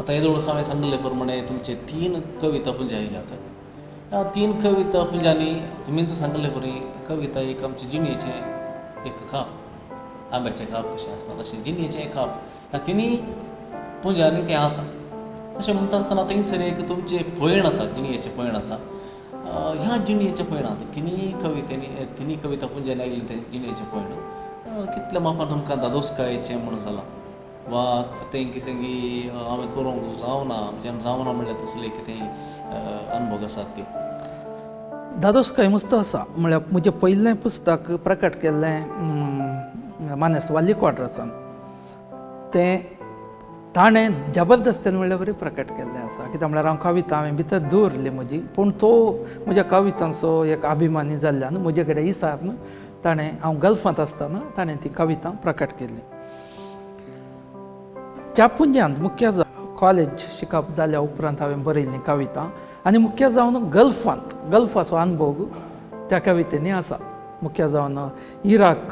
आतां येदोळ हांवें सांगिल्ले प्रमाणे तुमचे तीन कविता पुंजे आयल्यात. ह्या तीन कविता पुंजांनी तुमीच सांगिल्ले परी कविता एक आमचे जिणेचें एक खाप, आंब्याचें खाप कशें आसता तशें जिणेचें एक खाप. ह्या तिनूय पुंजांनी तें आसा. तशें म्हणटा आसतना थंयसर एक तुमचें पयण आसा, जिणेचें पयण आसा. ह्या जिणेच्या पयणांत तिनूय कवितेंनी, तिनूय कविता पुंजांनी आयिल्लें तें जिणेचें पयण कितल्या मापान तुमकां धादोसकायेचें म्हूण जालां वा तें कितें की हांवें करूंक जावना, म्हज्यान जावना म्हणल्यार तसले कितें अनुभव आसात ती? धादोसकाय मस्त आसा. म्हळ्यार म्हजें पयलें पुस्तक प्रकट केल्लें मानेस्त वाली क्वाड्रसान, तें ताणें जबरदस्तेन म्हणल्यार बरी प्रकट केल्लें आसा. कित्याक म्हळ्यार हांव कविता हांवें भितर दवरली म्हजी, पूण तो म्हज्या कवितांचो एक अभिमानी जाल्ल्यान म्हजे कडेन इसारून ताणें, हांव गल्फांत आसतना ताणें ती कविता प्रकट केली. त्या पुंज्यांत मुख्य कॉलेज शिकप जाल्या उपरांत हांवें बरयल्ली कविता आनी मुख्य जावन गल्फांत, गल्फाचो अनुभव त्या कवितेंनी आसा. मुख्य जावन इराक,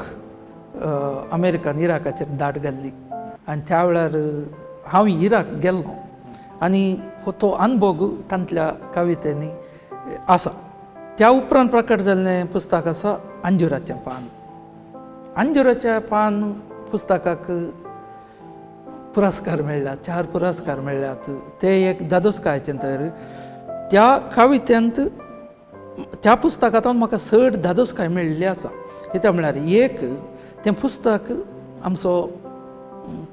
अमेरिकान इराकाचेर दाट घाल्ली आनी त्या वेळार हांव इराक गेल्लो आनी हो तो अनुभव तांतल्या कवितेंनी आसा. त्या उपरांत प्रकट जाल्लें पुस्तक आसा अंजुराचें पान. अंजुराचें पान पुस्तकाक पुरस्कार मेळ्ळ्यात, 4 पुरस्कार मेळ्ळ्यात. ते एक धादोसकायेचें. तर त्या कवितेंत, त्या पुस्तकांत म्हाका चड धादोसकाय मेळिल्ली आसा. कित्याक म्हळ्यार एक तें पुस्तक आमचो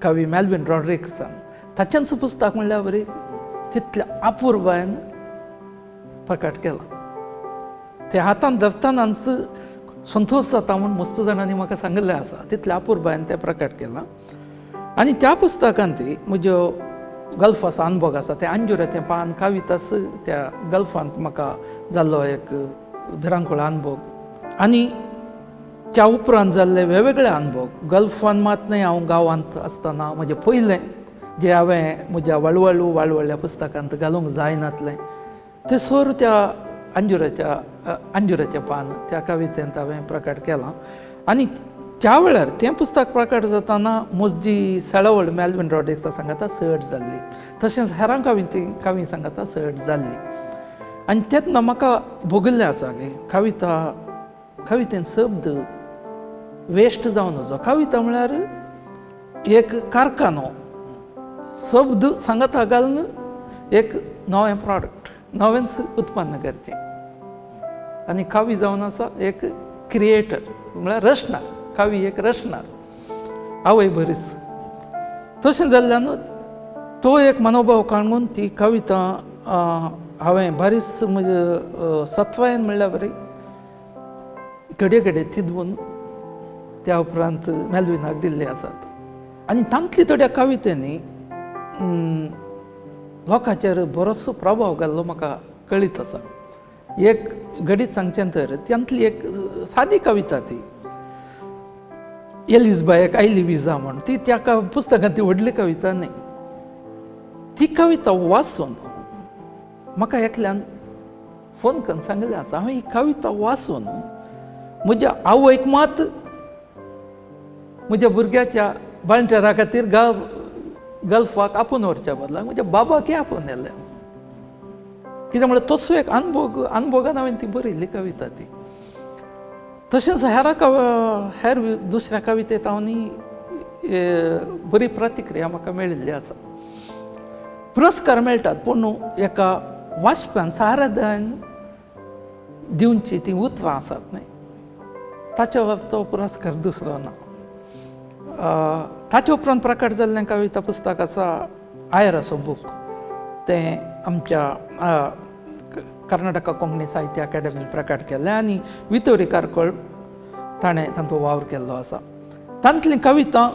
कवी मेल्विन रॉड्रिक्सान ताचेंच पुस्तक म्हणल्यार बरी तितल्या अपुरबायेन प्रकट केलां. तें हातान धरतनाच संतोश जाता म्हूण मस्त जाणांनी म्हाका सांगिल्लें आसा, तितल्या अपुरबायेन तें प्रकट केलां. आनी त्या पुस्तकांत म्हज्यो गल्फाचो अनुभव आसा, तें अंजुराचें पान कविताच त्या गल्फांत म्हाका जाल्लो एक भिरांकूळ अनुभव आनी त्या उपरांत जाल्ले वेगवेगळे अनुभव. गल्फान मात न्हय, हांव गांवांत आसतना म्हजें पयलें जें हांवें म्हज्या वळवळू वाळवळ्या पुस्तकांत घालूंक जायनातलें तें सोर त्या अंजुराचें पान त्या कवितेंत हांवें प्रकट केलां. आनी त्या वेळार तें पुस्तक प्रकट जातना म्हजी सळवळ मेल्विन रॉड्रिक्सा सांगाता चड जाल्ली, तशेंच हेरां कवी सांगाता चड जाल्ली. आनी तेन्ना म्हाका भोगिल्लें आसा की कविता, कवितेन शब्द वेस्ट जावन वचो. कविता म्हळ्यार एक कारखानो, शब्द सांगाता घालून एक नवें प्रॉडक्ट, नवेंच उत्पन्न करचें. आनी कवी जावन आसा एक क्रिएटर, म्हळ्यार रचणार, कवी एक रचणार आवय बरीच. तशें जाल्ल्यान तो एक मनोभाव काडून ती कविता हांवें बरीच म्हजे सत्वायन म्हणल्यार बरी घडये घडये तिदून त्या उपरांत मेल्विनाक दिल्ली आसात. आनी तांतली थोड्या कवितेंनी लोकांचेर बरोचसो प्रभाव घाल्लो म्हाका कळीत आसा. एक घडीत सांगचें तर तांतली एक सादी कविता ती एलिजबायक आयली विजा म्हूण, ती त्या पुस्तकांत ती व्हडली कविता न्हय. ती कविता वाचून म्हाका एकल्यान फोन करून सांगिल्लें आसा, हांवें ही कविता वाचून म्हज्या आवयक मात म्हज्या भुरग्याच्या बाळंटेरा खातीर गल्फाक आपोवन व्हरच्या बदलाक म्हज्या बाबाकय आपोवन व्हेलें. कित्याक म्हळ्यार तसो एक अनुभोग, अनुभोगान हांवें ती बरयल्ली कविता ती. तशेंच हेर दुसऱ्या कवितेंत हांव बरी प्रतिक्रिया म्हाका मेळिल्ली आसा. पुरस्कार मेळटात पूण एका वाचप्यान सारादान दिवची ती उतरां आसात न्हय, ताच्या तो पुरस्कार दुसरो ना. ताच्या उपरांत प्रकट जाल्लें कविता पुस्तक आसा आयराचो बूक, तें आमच्या कर्नाटका कोंकणी साहित्य अकादमीन प्रकट केल्लें आनी वितोरी कारकोळ ताणें तांचो वावर केल्लो आसा. तांतली कविता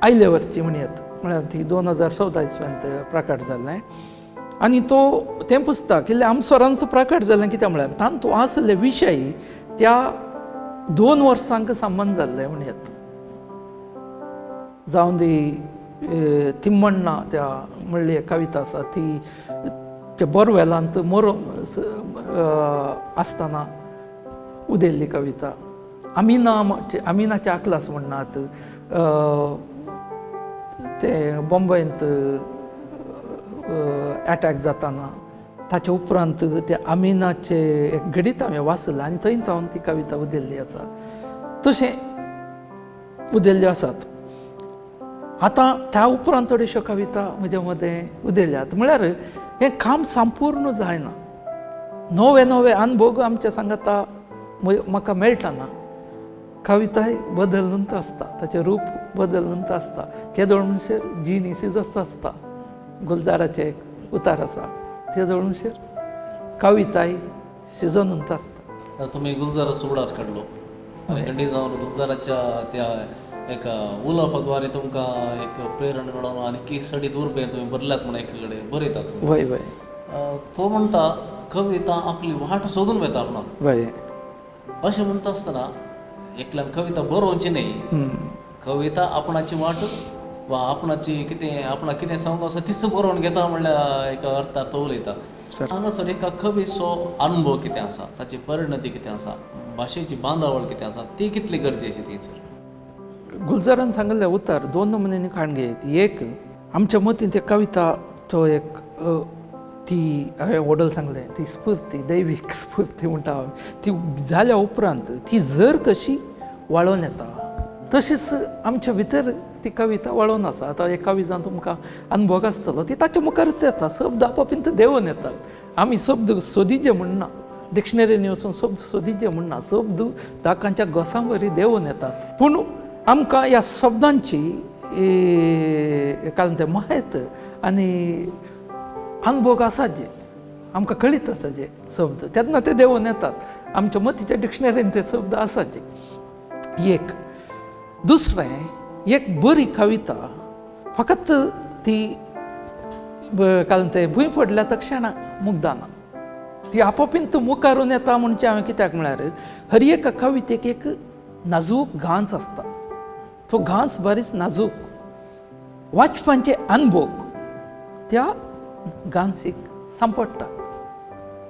आयले वरची म्हणयत, म्हळ्यार ती 2014 इसवेंत प्रकट जाल्लें. आनी तो तें पुस्तक इल्लें आमसोरांचो प्रकट जालें, कित्याक म्हळ्यार तांतू आसले विशय त्या 2 वर्सांक संबंद जाल्ले म्हणयत. जावन दी तिम्मण्णा त्या म्हणली एक कविता आसा ती त्या बोरवेलांत मोरो आसतना उदेल्ली कविता. अमिना अमिनाचे आकलास म्हणनात, ते बॉम्बेंत एटॅक जाताना ताचे उपरांत ते आमिनाचे एक घडीत हांवें वाचलां आनी थंय जावन ती कविता उदेल्ली आसा. तशें उदेल्ल्यो आसात. आतां त्या उपरांत थोड्योश्यो कविता म्हज्या मदें उदेल्यात. म्हळ्यार हें काम संपूर्ण जायना. नवे नवे अनुभव आमच्या सांगाता म्हाका मेळटना कविताय बदलून आसता, ताचें रूप बदलून आसता. केदोळ म्हणसर जिणी सिजत आसता. गुलजाराचें एक उतार आसा, तेदोळ म्हणसर कविताय शिजोवन आसता. तुमी गुलजाराचो उडास काडलो आनी खंडीत जावन गुलजाराच्या त्या एका उलोवपाद्वारे तुमकां एक प्रेरणा मेळोन आनी की सडीत उर्बेन तुमी बरल्यात म्हूण एके कडेन बरयतात तुमी. वय वय. तो म्हणटा कविता आपली वाट सोदून वता आपणाक. वय. अशें म्हणटा आसतना एकल्यान कविता बरोवची न्हय, कविता आपणाची वाट वा आपणाची कितें आपणाक कितें सांगूंक आसा तीच बरोवन घेता म्हणल्यार एका अर्थार तो उलयता. हांगासर एका कवीचो अनुभव कितें आसा, ताची परिणती कितें आसा, भाशेची बांदावळ कितें आसा, ती कितली गरजेची थंयसर. गुलजारान सांगिल्लें उतर दोन नमुन्यांनी काडून घेत. एक आमच्या मतीन ते कविता तो एक ती हांवें वडल सांगलें ती स्फूर्ती, दैवीक स्फूर्ती म्हणटा हांव, ती जाल्या उपरांत ती जर कशी वाळोवन येता तशीच आमच्या भितर ती कविता वाळोवन आसा. आतां एक कवितान तुमकां अनुभव आसतलो, ती ताच्या मुखारच येता. शब्द आपोआप देंवन येतात. आमी शब्द सोदीचे म्हणना, डिक्शनरीनी वचून शब्द सोदीचे म्हणना, शब्द दाकांच्या घोसां वरी देंवन येतात. पूण आमकां ह्या शब्दांची कारण तें म्हायत आनी अनुभव आसा जे आमकां कळीत आसा जे शब्द तेन्ना ते देंवन येतात. आमच्या मतीच्या डिक्शनरीन ते शब्द आसाचे. एक दुसरें एक बरी कविता फकत ती कारण ते भूंय पडल्या तक्षणा मुग्दाना ती आपोआपीन मुखारून येता. म्हणचे हांवें कित्याक म्हळ्यार हर एका कवितेक एक नाजूक घांस आसता. तो घांस बरीच नाजूक वाचपांचे अनुभव त्या घांसीक सांपडटा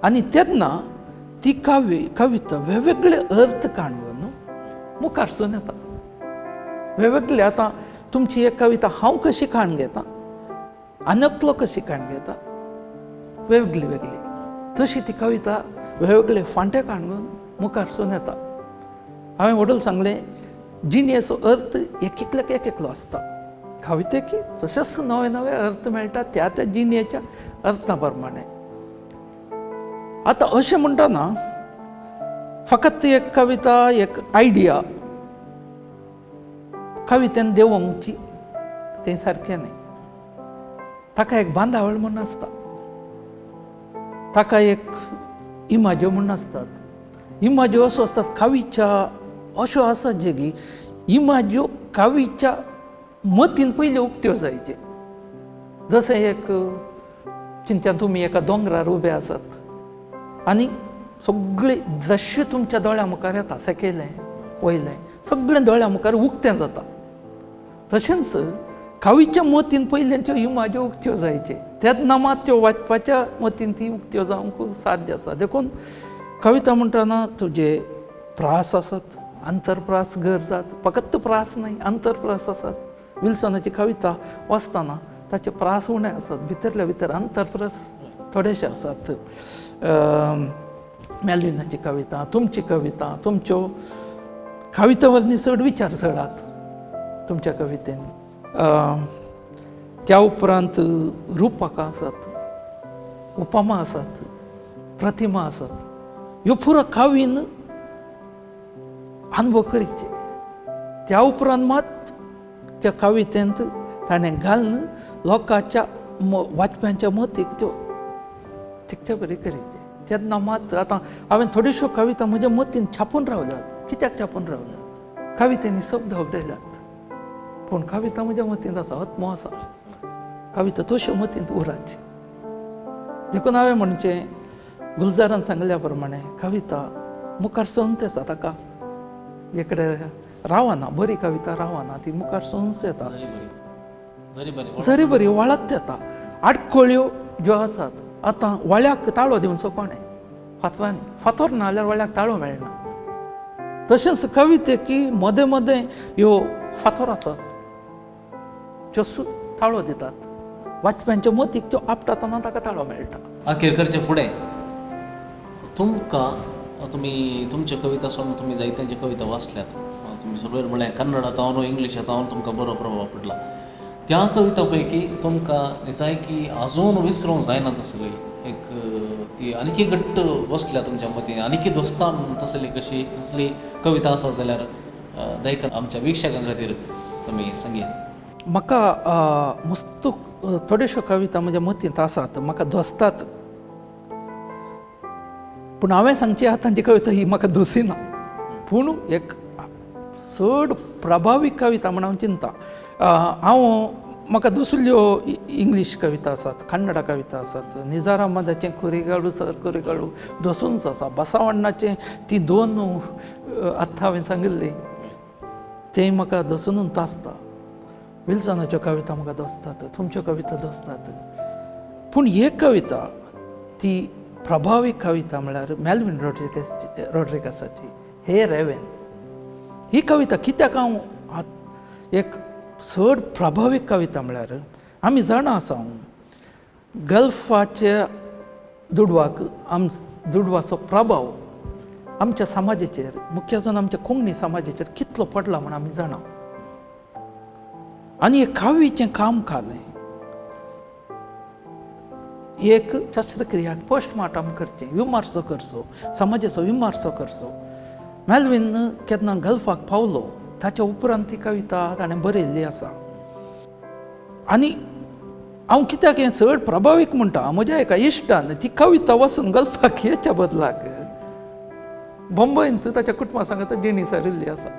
आनी तेन्ना ती कविता वेगवेगळे अर्थ काडून मुखार सून येता. वेगवेगळे आतां तुमची एक कविता हांव कशी काडून घेता, आनकलो कशी काडून घेता, वेगळी वेगळी तशी ती कविता वेगवेगळे फांटे काडून मुखार सून येता. हांवें वडील सांगलें जिणेचो अर्थ एक एकल्याक एक एकलो आसता. कवितेक तशेंच नवे नवे अर्थ मेळटा त्या त्या जिणेच्या अर्था प्रमाणे. आतां अशें म्हणटना फकत एक कविता एक आयडिया कवितेन देंवोवची तें सारकें न्हय. ताका एक बांदावळ म्हूण आसता, ताका एक इमाज्यो म्हूण आसतात. इमाज्यो असो आसतात कवीच्या अश्यो आसात जे की इमाज्यो कवीच्या मतीन पयल्यो उक्त्यो जायचे. जशें एक चिंत्यान तुमी एका दोंगरार उबे आसात आनी सगळें दृश्य तुमच्या दोळ्या मुखार येता, सकयलें वयलें सगळें दोळ्या मुखार उक्तें जाता. तशेंच कवीच्या मतीन पयलें त्यो इमाज्यो उक्त्यो जायचे तेन्ना मात त्यो वाचपाच्या मतीन ती उक्त्यो जावंक साध्य आसा. देखून कविता म्हणटना तुजे प्रास आसात, आंतरप्रास गरजात, फकत प्रास न्हय आंतरप्रास आसात. विल्सनाची कविता वाचतना ताचे प्रास उणें आसात, भितरल्या भितर आंतरप्रास थोडेशे आसात. मेलविनाची कविता, तुमची कविता, तुमच्यो कविता वरवीं चड विचार चडात तुमच्या कवितेन. त्या उपरांत रुपकां आसात, उपमा आसात, प्रतिमा आसात. ह्यो पुरो कावीन अनुभव करीचे. त्या उपरांत मात त्या कवितेंत ताणें घालून लोकांच्या वाचप्यांच्या मतीक त्यो तिकचे बरी करीचे. तेन्ना मात आतां हांवें थोड्योश्यो कविता म्हज्या मतीन छापून रावल्यात. कित्याक छापून रावल्यात? कवितेनी शब्द होगडायल्यात, पूण कविता म्हज्या मतींत आसा, आत्मो आसा. कविता तश्यो मतींत उराची. देखून हांवें म्हणचें गुलजारान सांगल्या प्रमाणे कविता मुखार सरून आसा, ताका एकडे रावना, बरी कविता रावना, ती मुखार सरून येता. जरी बरी वळत येता. आडखळ्यो ज्यो आसात आतां वळ्याक ताळो दिवचो कोणें फातरांनी, फातर ना जाल्यार वळ्याक ताळो मेळना. तशेंच कविते की मदें मदें ह्यो फातर आसात, त्यो ताळो दितात वाचप्यांच्या मतीक त्यो आपटातना ताका ताळो मेळटा. अखेर करचे फुडें तुमकां तुमी तुमच्यो कविता सोडून तुमी जायत्यांच्यो कविता वाचल्यात, तुमी सगळें म्हळ्यार कन्नडा तावन इंग्लिशा तावन तुमकां बरो प्रभाव पडला. त्या कविता पैकी तुमकां जाय की अजून विसरूंक जायना तसली एक ती आनीकी घट्ट बसल्या तुमच्या मतीन, आनीकी दोस्ता तसली कशी कसली कविता आसा जाल्यार दयका आमच्या वीक्षकां खातीर तुमी सांगयात. म्हाका मस्त थोड्योश्यो कविता म्हज्या मतींत आसात, म्हाका दोसतात, पूण हांवें सांगची आतांची कविता ही म्हाका दोसिना, पूण एक चड प्रभावी कविता म्हण हांव चिंता. हांव म्हाका दुसऱ्यो इंग्लीश कविता आसात, कन्नडा कविता आसात, निजार अहमदाचें कुरिगाळू सर कुरिगाळू दसूनच आसा, बसावण्णाचें ती दोन आत्तां हांवें सांगिल्ली तें म्हाका दसूनच आसता, विल्सनाच्यो कविता म्हाका दसतात, तुमच्यो कविता दसतात, पूण एक कविता ती प्रभावी कविता म्हळ्यार मेल्विन रॉड्रिगसाची हे रेवेन ही कविता. कित्याक हांव एक चड प्रभावी कविता म्हळ्यार आमी जाणा आसा गल्फाच्या दुडवाक दुडवाचो प्रभाव आमच्या समाजाचेर, मुख्य जावन आमच्या कोंकणी समाजाचेर कितलो पडला म्हण आमी जाणा. आनी एक कावीचें काम कालें, एक शस्त्रक्रिया पोस्टमार्टम करचें, विमर्सो करचो, समाजाचो विमर्सो करचो. मेल्विन केन्ना गल्फाक पावलो ताच्या उपरांत ती कविता ताणें बरयल्ली आसा. आनी हांव कित्याक हें चड प्रभावीक म्हणटा, म्हज्या एका इश्टान ती कविता वचून गल्फाक येच्या बदलाक बंबयंत ताच्या कुटुंबा सांगता जिणी सारिल्ली आसा.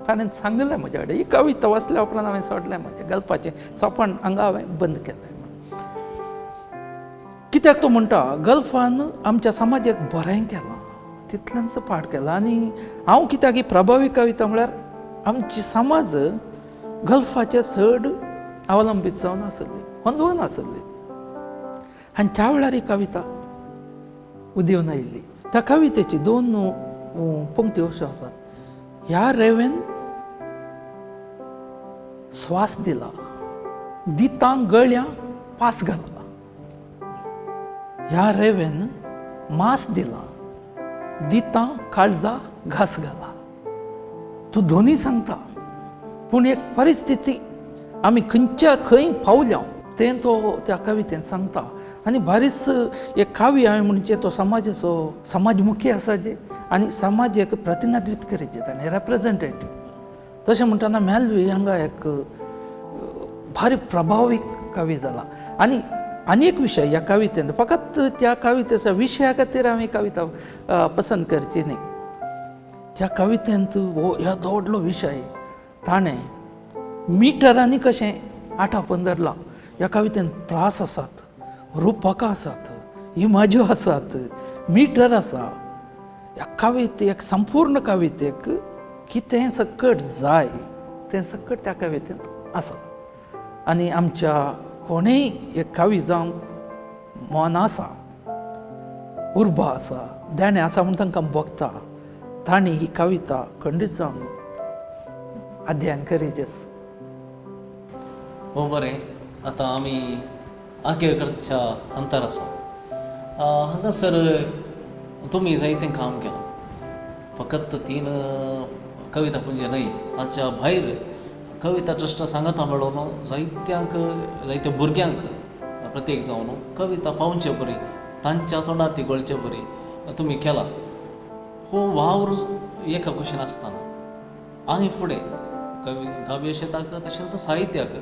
ताणें सांगलें म्हज्या कडेन ही कविता वाचल्या उपरांत हांवें सोडलें म्हजें गल्फाचें सपन हांगा हांवें बंद केलें. कित्याक तो म्हणटा गल्फान आमच्या समाजाक बरें केलां, तितलेंच पाड केलां. आनी हांव कित्याक ही प्रभावी कविता म्हळ्यार आमची समाज गल्फाचेर चड अवलंबीत जावन आसली, अंदून आसली, आनी त्या वेळार ही कविता उदेवन आयिल्ली. त्या कवितेची दोन पंक्त्यो अश्यो आसात. ह्या रेवेन स्वास दिला, दितां गळ्यां पास घाला, ह्या रेवेन मास दिला, दितां काळजा घास घाला. तूं दोनूय सांगता, पूण एक परिस्थिती आमी खंयच्या खंय पावल्या तें तो त्या कवितेन सांगता. आनी बारीच एक काव्य हांवें म्हणचें तो समाजाचो समाजमुखी आसा जे आनी समाजाक प्रतिनिधित्व करीत ताणें, रेप्रेजेंटेटीव. तशें म्हणटना मेल्वी हांगा एक भारी प्रभावी कवी जाला. आनी आनी एक विशय ह्या कवितेन, फकत त्या कवितेच्या विशया खातीर हांवें कविता पसंत करची न्ही, त्या कवितेंत हो ह्या व्हडलो विशय ताणें मिटरांनी कशें आठापून धरला. ह्या कवितेंत प्रास आसात, रुपकां आसात, इमाज्यो आसात, मिटर आसा. ह्या कविते एक संपूर्ण कवितेक कितें सकट जाय तें सकट त्या कवितेंत आसा. आनी आमच्या कोणूय एक कवी जावंक मन आसा, उर्बा आसा, देणें आसा म्हूण तांकां भोगता, तांणी ही कविता खंडीत जावन अध्ययन करीचेच. हो बरें, आतां आमी आखेर करच्या अंतर आसा. हांगासर तुमी जायतें काम केलां, फकत तीन कविता पुंजे न्हय, ताच्या भायर कविता ट्रस्टा सांगाता मेळोवन जायत्यांक, जायत्या भुरग्यांक प्रत्येक जावन कविता पावचे बरी, तांच्या तोंडार ती गळचे बरी तुमी केला. हो वावर एका कुशीन आसतना आनी फुडें कवी काव्य शेताक तशेंच साहित्याक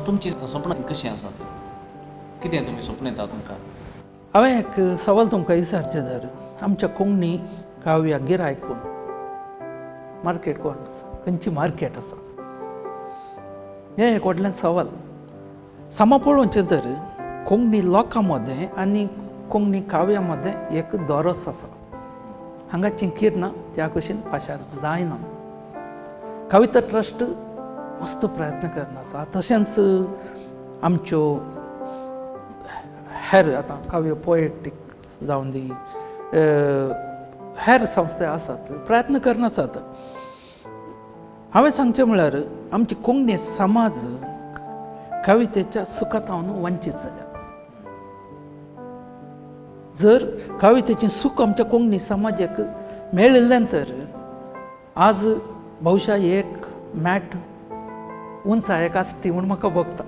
तुमची सपनां कशीं आसात, कितें तुमी सपन येता तुमकां? हांवें एक सवाल तुमकां विचारचें जर आमच्या कोंकणी काव्याक गिरायक कोण, मार्केट कोण आसा, खंयची मार्केट आसा, हें एक व्हडलें सवाल. समा पळोवचें तर कोंकणी लोकां मदें आनी कोंकणी काव्या मदें एक दोरस आसा. हांगाची किरणां त्या कुशीन पाशार जायना. कविता ट्रस्ट मस्त प्रयत्न करना आसा. तशेंच आमच्यो हेर आतां काव्य पोएटीक जावन दी हेर संस्था आसात, प्रयत्न करना आसात. हांवें सांगचें म्हळ्यार आमची कोंकणी समाज कवितेच्या सुखांत वंचीत जाल्या. जर कवितेचें सूख आमच्या कोंकणी समाजाक मेळिल्लें तर आज बहुशा एक मॅट उंचायेक आसती म्हूण म्हाका भोगता.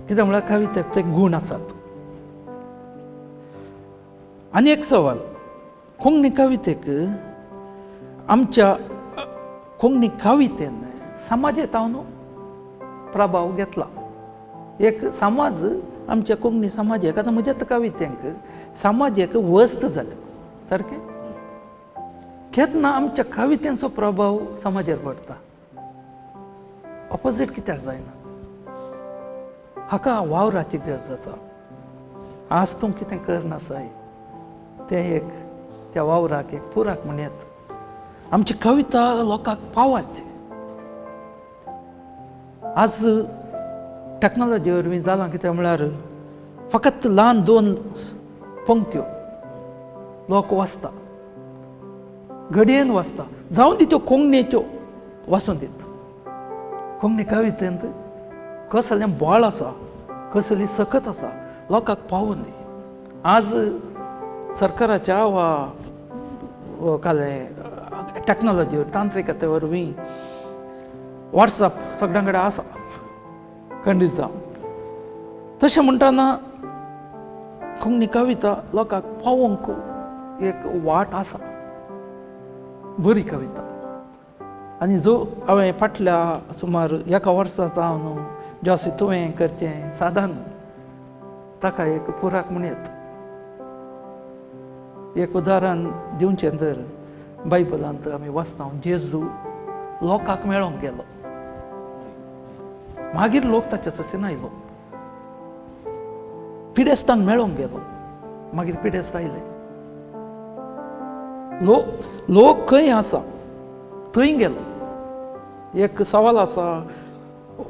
कित्याक म्हळ्यार कवितेक ते गूण आसात. आनी एक सवाल, कोंकणी कवितेक आमच्या कोंकणी कवितेन समाजेत हांव प्रभाव घेतला. एक समाज आमच्या कोंकणी समाजाक आतां म्हज्या कवितेंक समाजाक वस्त जालें सारकें. केन्ना आमच्या कवितेंचो प्रभाव समाजार पडटा, ऑपोजीट कित्याक जायना? हाका वावराची गरज आसा. आज तूं कितें करनासाय तें एक त्या वावराक एक पुराक म्हण येता. आमची कविता लोकांक पावाची. आज टॅक्नोलॉजी वरवीं जालां कितें म्हळ्यार फकत ल्हान दोन पंक्त्यो लोक वाचता, घडयेन वाचता, जावं दी त्यो कोंकणीच्यो वाचूं दीत. कोंकणी कवितेंत कसलें बळ आसा, कसली सकत आसा, लोकांक पावून दी. आज सरकाराच्या वा कालें टॅक्नोलॉजी तांत्रिकते वरवीं वॉट्सएप सगळ्यां कडेन आसा खंडीत जावं. तशें म्हणटना कोंकणी कविता लोकांक पावोवंक एक वाट आसा, बरी कविता. आनी जो हांवें फाटल्या सुमार एका वर्सा जावन जासी तुवें करचें साधन ताका एक पुराक म्हण येता. एक उदाहरण दिवचें तर बायबलांत आमी वाचता, जेजू लोकांक मेळोंक गेलो, मागीर लोक ताच्या ससेन आयलो. पिडेस्तांक मेळोंक गेलो, मागीर पिडेस्त आयले. लोक खंय आसा थंय गेलो. एक सवाल आसा,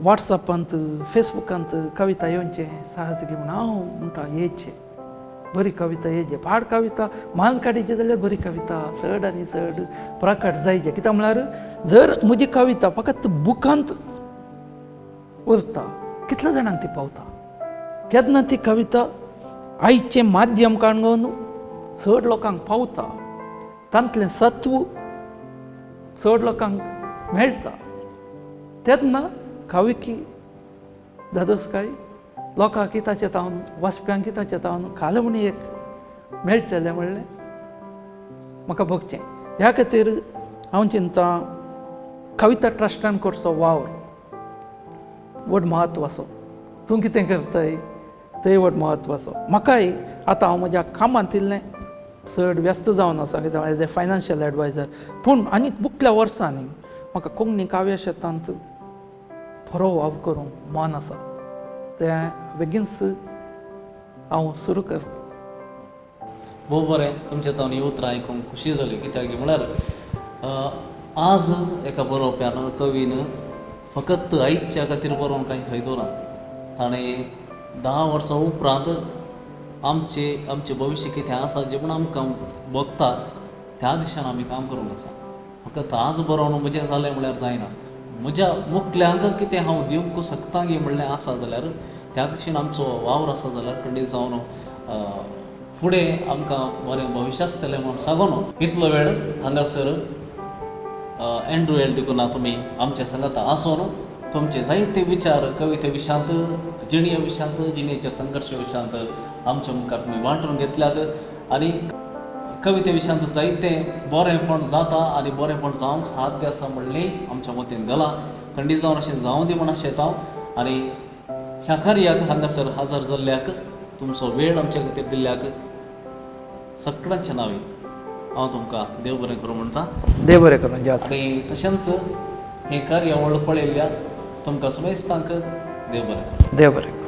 वॉट्सएपांत फेसबुकांत कविता येवचें साहस म्हूण हांव म्हणटा येचें बरी कविता येचे, पाड कविता मान काडीची जाल्यार बरी कविता चड आनी चड प्रकट जायचे. कित्याक म्हळ्यार जर म्हजी कविता फकत बुकांत उरता कितल्या जाणांक ती पावता? केन्ना ती कविता आयचें माध्यम काडून चड लोकांक पावता, तांतलें सत्व चड लोकांक मेळटा, तेन्ना कविकी धादोसकाय लोकांक ताचें तावन वाचप्यांक ताचें तावन काल म्हण एक मेळटलें म्हणलें म्हाका भोगचें. ह्या खातीर हांव चिंता कविता ट्रस्टान करचो वावर व्हड म्हत्व आसो. तूं कितें करताय तें व्हड म्हत्व आसो. म्हाकाय आतां हांव म्हज्या कामांत इल्लें चड व्यस्त जावन आसा, कित्याक एज ए फायनान्शियल एडवायजर. पूण आनी मुखल्या वर्सांनी म्हाका कोंकणी काव्य शेतांत बरो वावर करूंक मन आसा, तें बेगीनच हांव सुरू करतां. भोव बरें, तुमच्या तावन ही उतरां आयकूंक खुशी जाली. कित्याक म्हळ्यार आज एका बरोवप्यान कवीन फकत आयच्या खातीर बरोवन कांय फायदो ना. ताणें 10 वर्सां उपरांत आमचें आमचें भविश्य कितें आसा जें म्हूण आमकां भोगता त्या दिशान आमी काम करूंक आसा. फकत आज बरोवन म्हजें जालें म्हळ्यार जायना, म्हज्या मुखल्यांक कितें हांव दिवंक शकता गी म्हणलें आसा जाल्यार त्या भशेन आमचो वावर आसा जाल्यार खंडीत जावन फुडें आमकां बरें भविश्य आसतलें म्हूण सांगून इतलो वेळ हांगासर एंड्रू एल डिकुन्हा तुमी आमच्या सांगाता आसून तुमचे जायते विचार कविते विशांत, जिणये विशांत, जिणेच्या संघर्श विशांत आमच्या मुखार तुमी वांटून घेतल्यात आनी कविते विशांत जायते बरेंपण जाता आनी बरेंपण जावंक साध्य आसा म्हणलें आमच्या मतीन घालां. खंडीत जावन अशें जावं दी म्हूण आशेता हांव आनी ह्या कार्याक हांगासर हजर जाल्ल्याक, तुमचो वेळ आमच्या खातीर दिल्ल्याक सगळ्यांच्या नांवी हांव तुमकां देव बरें करूं म्हणटा. देव बरें करूं जास्त. आनी तशेंच हें कार्यावळ पळयल्ल्या तुमकां समेस्तांक देव बरें करूं. देव बरें करूं.